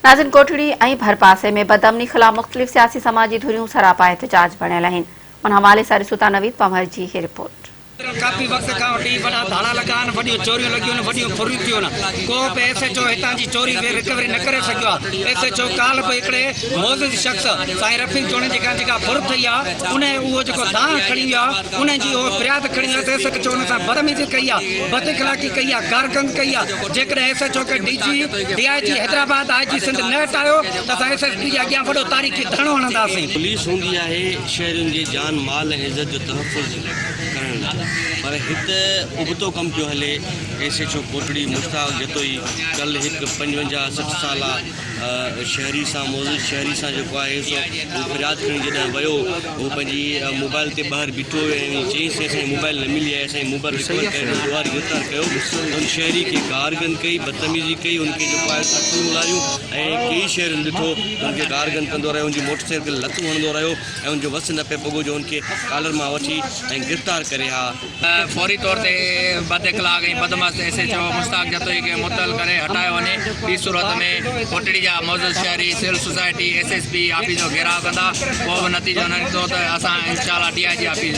ناظرين ڪوٽڙي ۽ ڀرپاسي ۾ بدامني خلاف مختلف سياسي سماجي ڌريون سراپا احتجاج بڻيل آهن ان حوالي سان ڏسون ٿا نويد پنهور جي هي رپورٽ. ڪافي وقت کان وٺي وڏا ڌاڙا لڳا آهن، وڏيون چوريون لڳيون آهن، وڏيون ڦريون ٿيون آهن، ڪو به ايس ايڇ او هتان جي چوري جي رڪوري نه ڪري سگهيو آهي، ايس ايڇ او ڪالهه به هڪڙي معزز شخص سائين رفيق جوڻيجي کان جيڪا ڦر ٿي آهي ان اهو جيڪو دانهن کڻي ويو آهي ان جي اهو فرياد کڻي ويو ته ايس ايڇ او ان سان بدتميزي ڪئي آهي، بد اخلاقي ڪئي آهي، گارگند ڪئي آهي، جيڪڏهن ايس ايڇ او کي D G, D I G Hyderabad, I G Sindh نه هٽايو ته اسان ايس ايس پي جي اڳيان وڏو تاريخي ڌرڻو هڻنداسين. پوليس هوندي آهي شهرين جي جان مال ۽ عزت جو تحفظ ڪرڻ لاء پر هت ابتو ڪم پيو هلي، S H O Kotri Mushtaq Jatoi ڪلهه هڪ 55 60 سالا شهري سان معزز شهري سان جيڪو آهي سو هو فرياد کڻي جڏهن ويو هو پنهنجي موبائل تي ٻاهر بيٺو هيو ۽ چيائينس سائين اسان جي موبائل نه ملي آهي اسان جي موبائل رڪور ڪري ڏيو ڏوهاري گرفتار ڪيو ته ان شهري کي گارگند ڪئي بدتميزي ڪئي ان کي جيڪو آهي سو اکيون الاريون ۽ ڪيئي شهرين ڏٺو ته ان کي گارگند ڪندو رهيو ان جي موٽر سائيڪل کي لتون هڻندو رهيو ۽ ان جو وس نه پئي پڳو جو ان کي ڪالر مان وٺي ۽ گرفتار ڪري ها. فوري طور تي بد اخلاق ۽ بدمست S H O Mushtaq Jatoi کي معطل ڪري هٽايو وڃي، ٻي صورت ۾ ڪوٽڙي جا معزز شهري civil society S S P office جو گهيراء ڪندا، ڪو به نتيجو نه نڪتو ته اسان انشاء الله ڊي I جي آفيس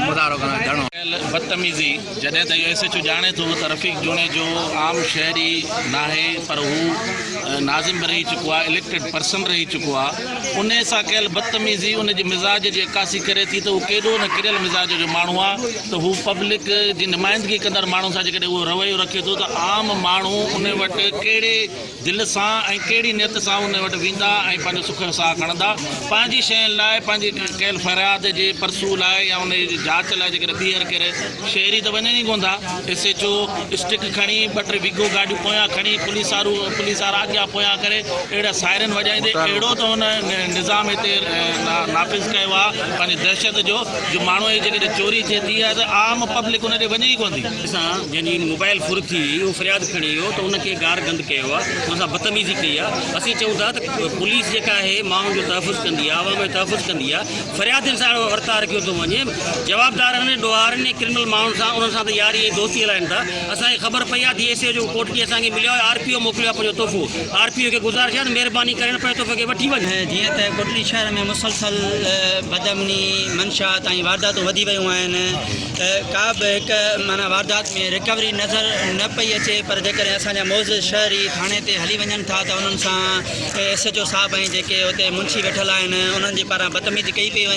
مظاهرو ڪنداسين، ڌرڻو. ڪيل بدتميزي جڏهن ته اهو ايس ايڇ او ڄاڻي ٿو ته رفيق جوڻيجو عام شهري ناهي پر هو ناظم به رهي چڪو آهي اليڪٽيڊ پرسن رهي چڪو آهي انهي سان ڪيل بدتميزي ان جي مزاج جي عڪاسي ڪري ٿي ته هو ڪيڏو نه ڪريل مزاج جو ماڻهو آهي ته هو پبلڪ جي نمائندگي ڪندڙ ماڻهن سان جيڪڏهن اهو رويو رکي ٿو ته عام ماڻهو ان وٽ ڪهڙي دل سان ۽ ڪهڙي نيت سان ان وٽ ويندا ۽ پنهنجو سک جو ساهه کڻندا. پنهنجي شين لاء، پنهنجي ڪيل فرياد جي پرسو لاء يا ان جي جاچ لاء جيڪڏهن ٻيهر ڪير شهري ته وڃن ئي ڪونه ٿا. ايس ايڇ او اسٽڪ کڻي ٻه ٽي ويگو گاڏيون پويان کڻي پوليس وارو پوليس وارا اڳيان پويان ڪري اهڙا سائرن وڄائيندي اهڙو ته هن نظام هتي نافذ ڪيو آهي پنهنجي دهشت جو جو ماڻهو جي جيڪڏهن چوري ٿئي ٿي ته عام پبلڪ ان ڏي وڃي ئي ڪونه ٿي. سان جنهن جي موبائل ڦر ٿي هئي اهو فرياد کڻي ويو ته ان کي گار گند ڪيو آهي ان سان بدتميزي ڪئي آهي اسين چئون ٿا ته پوليس جيڪا آهي ماڻهن جو تحفظ ڪندي آهي عوام جو تحفظ ڪندي آهي فريادين سان اهڙو ورتاء رکيو ٿو وڃي جوابدارن ڏوهارين ۽ ڪرمنل ماڻهن سان انهن سان ته ياري ۽ دوستي هلائين ٿا اسان کي خبر پئي آهي ڊي ايس اي جو ڪوٽڙي اسان کي مليو آهي آر پي او موڪليو آهي پنهنجو تحفو آر پي او کي گذارش آهي ته مهرباني ڪري پنهنجي تحفي کي وٺي وڃ. جيئن ته ڪوٽڙي شهر ۾ مسلسل بدامني منشيات ۽ وارداتون وڌي ويون آهن ته ڪا به هڪ معنيٰ واردات ۾ رڪوري نظر نه پئي اچي پر جيڪڏهن اسان جا معزز شهري ٿاڻي تي هلي وڃن ٿا ته انهن سان ايس ايڇ او صاحب ۽ جيڪي اتي منشي ويٺل آهن انهن جي پاران بدتميزي ڪئي پئي وڃي.